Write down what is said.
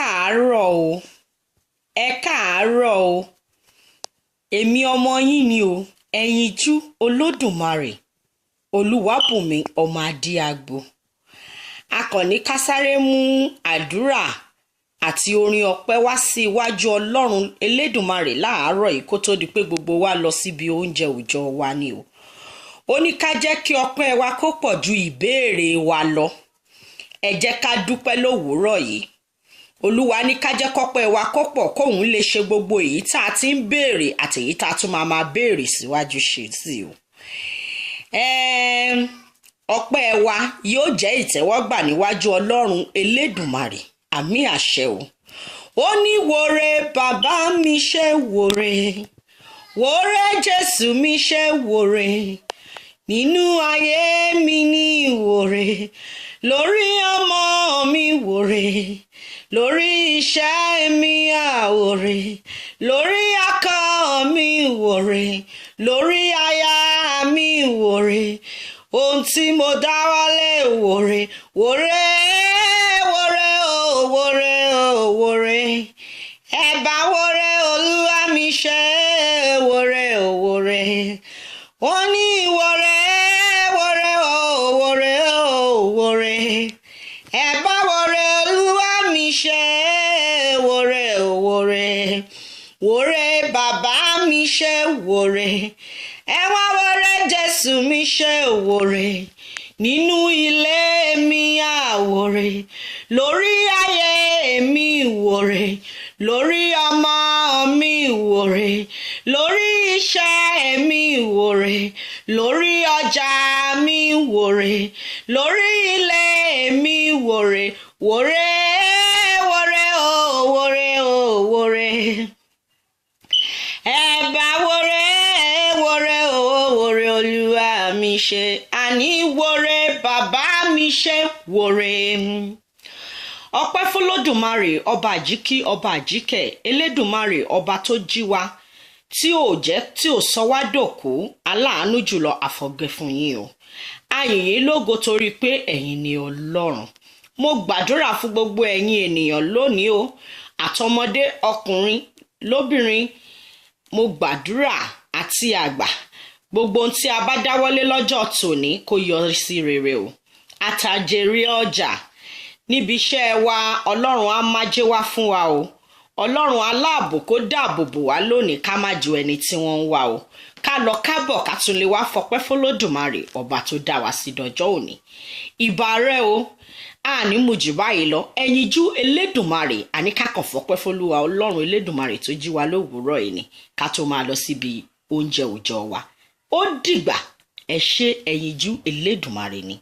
Káàárọ̀ o, ẹ káàárọ̀ o. Èmi ọmọ yín ni o, ẹyinjú Olódùmarè, Olúwàbùnmí ọmọ Adéagbo. Akànnì kásáré mú àdúrà àti orin ọpẹ́ wá sí iwájú Ọlọ́run Elédùmarè láàárọ̀ yìí kó tó di pé gbogbo wa lọ síbi oúnjẹ òòjọ́ wa ni o. Ó ní ká jẹ́ kí ọpẹ́ wa kó pọ̀ ju ìbéèrè wa lọ. Ẹ jẹ́ ká dúpẹ́ lówùúrọ̀ yìí. Olúwa ní ká jẹ́ kọ́pẹ́ wa kó pọ̀ kóun lè ṣe gbogbo èyí tá a ti ń béèrè àti èyí tá a tún máa máa béèrè síwájú ṣe sí o. Ọpẹ́ wa yóò jẹ́ ìtẹ́wọ́gbà níwájú Ọlọ́run Elédùmarè, àmì àṣẹ o. Ó ní wòre bàbá mi ṣe wòre, wòre Jésù mi ṣe wòre, nínú ayé mi ní wòre, lórí ọmọ mi wòre, lórí iṣẹ́ mi àwòrè, lórí ọkọ mi wòre, lórí aya mi wòre, ohun tí mo dáwọ́lé wòre, wòre, wòre o, wòre o, wòre. Ẹ bá wòre Olúwa mi ṣe wòre o, wòre. Ó ní wòre, wòre o, wòre o, wòre. Ẹ bá wòre Olúwa mi ṣe wòre o, wòre. Wòre bàbá mi ṣe wòre. Ẹ wá wòre Jésù mi ṣe wòre. Nínú ilé mi àwòrè, lórí ayé mi wòre, lórí ọmọ mi wòre, lórí iṣẹ́ mi wòre, lórí ọjà mi wòre, lórí ilé mi wòre, wòre, wòre o, wòre o, wòre. Ẹ bá wòre, wòre o, wòre Olúwa mi ṣe, àní wòre bàbá mi ṣe wòre. Ọpẹ́ f'Olódùmarè, ọba àjíkí, ọba àjíkẹ́, Elédùmarè, ọba tó jí wa tí ò jẹ́ tí ò sọ wá dòkú, aláàánú jùlọ, àfọ̀gẹ́ fún yín o. A yìn yín lógo torí pé ẹ̀yin ni Ọlọ́run. Mo gbàdúrà fún gbogbo ẹ̀yin ènìyàn lónìí o, àtọmọdé, ọkùnrin, lóbìnrin, mo gbàdúrà àti àgbà, gbogbo ohun tí a bá dáwọ́lé lọ́jọ́ tòní kó yọrí sí rere o. Àtàjèrè ọjà níbi iṣẹ́ wa, Ọlọ́run á májé wá fún wa o. Ọlọ́run aláàbò kó dáàbò bò wá lónìí, ká má ju ẹni tí wọ́n ń wá o. Ká lọ kábọ̀, ká tún lè wá fọpẹ́ f'Olódùmarè, ọba tó dá wa sí dọjọ́ òní. Ìbà rẹ o, àní mu jù báyìí lọ. Ẹyinjú Elédùmarè, àní ká kàn fọpẹ́ f'Olúwa Ọlọ́run Elédùmarè tó jí wa lówùúrọ̀ yìí ni ká tó máa lọ síbi oúnjẹ òòjọ́ wa. Ó dìgbà, ẹ ṣé, ẹyinjú Elédùmarè ni.